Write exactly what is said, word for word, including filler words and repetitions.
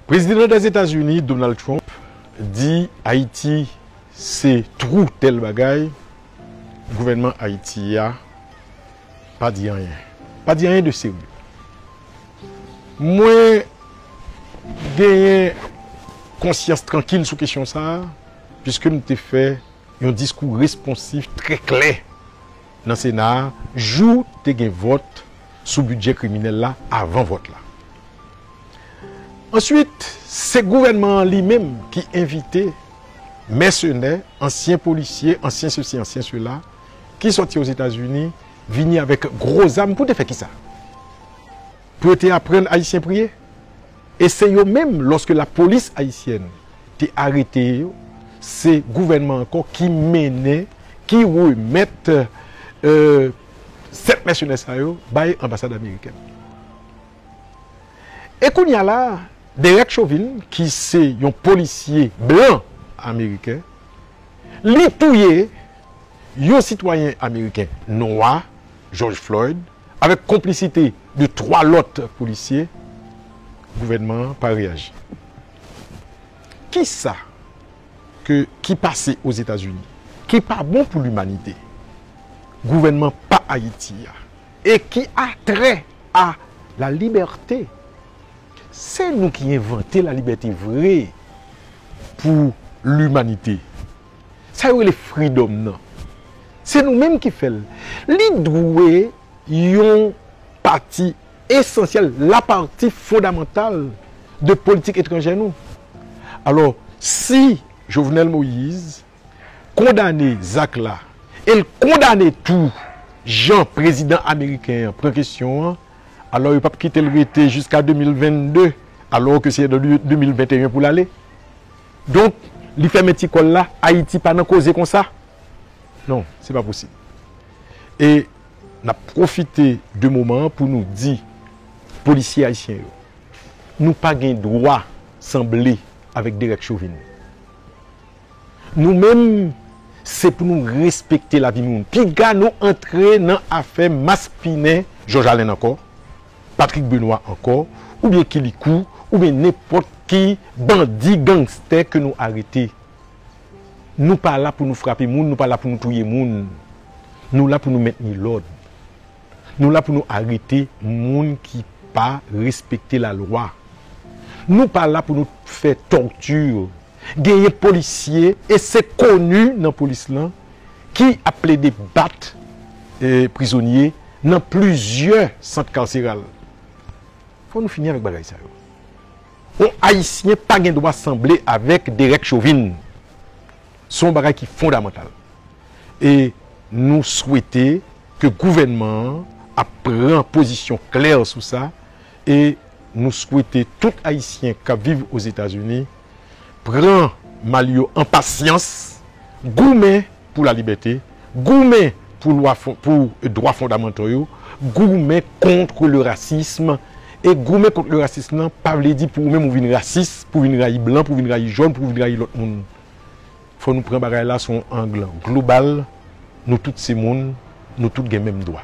Prezidan Dèzetazini, Donald Trump, di Ayiti se twou tèl bagay, gouvènman Ayiti a pa di anyen. Pa di anyen de serye. Mwen genyen konsyans trankil sou kesyon sa a, piske m te fè yon diskou responsif trè klè nan Sena a, jou te gen vòt sou bidjè kriminèl la, avan vòt la. Answit, se gouvènman an li menm ki envite mèsenè, ansyen polisye, ansyen sesi, ansyen sela, ki sòti Ozetazini, vini avèk gwo zam pou te fè kisa? Pou yo te aprann Ayisyen priye? E se yo menm, lòske lapolis ayisyèn te arete yo, se gouvènman ankò ki mennen, ki remèt, euh, sèt mèsenè sa yo bay anbasad amerikèn. E kounye a la, Derek Chauvin, ki se yon polisye blan ameriken, li touye yon sitwayen ameriken nwa, George Floyd, avèk konplisite de twa lòt polisye, gouvènman an pa reyaji. Kisa ke, ki pase Ozetazini, ki pa bon pou limanite, gouvènman pa Ayiti a, e ki a trè a la libète? Se nou ki envante la libète vre pou limanite. Sa yo rele freedom nan. Se nou menm ki fè l. Li dwe yon pati esansyèl, la pati fondamantal de politik etranjè nou. Alò, si Jovenel Moïse kondane zak la, e l kondane tou jan prezidan ameriken an pran kesyon an, alò yo p ap kite l rete jiska de mil vennde, alò ke se de mil venteyen pou l ale. Donk, li fèmen ti kò l la, Ayiti pa nan koze konsa. Non, se pa posib. E n ap pwofite de moman an pou nou di polisye ayisyen yo, nou pa gen dwa sanble avèk Derek Chauvin. Nou menm, se pou nou respekte lavi moun. Piga nou antre nan afè maspinen Jòj Alen ankò, Patrick Benoît ankò, oubyen Kilikou, oubyen nenpòt ki bandi gangstè ke nou arete. Nou pa la pou nou frape moun, nou pa la pou nou touye moun. Nou la pou nou mentni lòd. Nou la pou nou arete moun ki pa respekte lalwa. Nou pa la pou nou fè tòti. Genyen polisye, e se koni nan polis lan, ki ap plede bat, eh, prizonye nan plizyè sant kaseral. Fò nou fini avèk bagay sa yo. Yon Ayisyen pa gen dwa sanble avèk Derek Chauvin. Se yon bagay ki fondamantal. E nou swete ke gouvènman an ap pran pozisyon klè sou sa. E nou swete tout Ayisyen k ap viv Ozetazini pran mal yo an pasyans, goumen pou lalibète, goumen pou lwa fon-, pou dwa fondamantal yo, goumen kont le rasism. E goumen kont le rasism nan pa vle di pou ou menm ou vin rasis, pou vin rayi blan, pou vin rayi jòn, pou vin rayi lòt moun. Fò nou pran bagay la sou yon ang global. Nou tout se moun, nou tout gen menm dwa.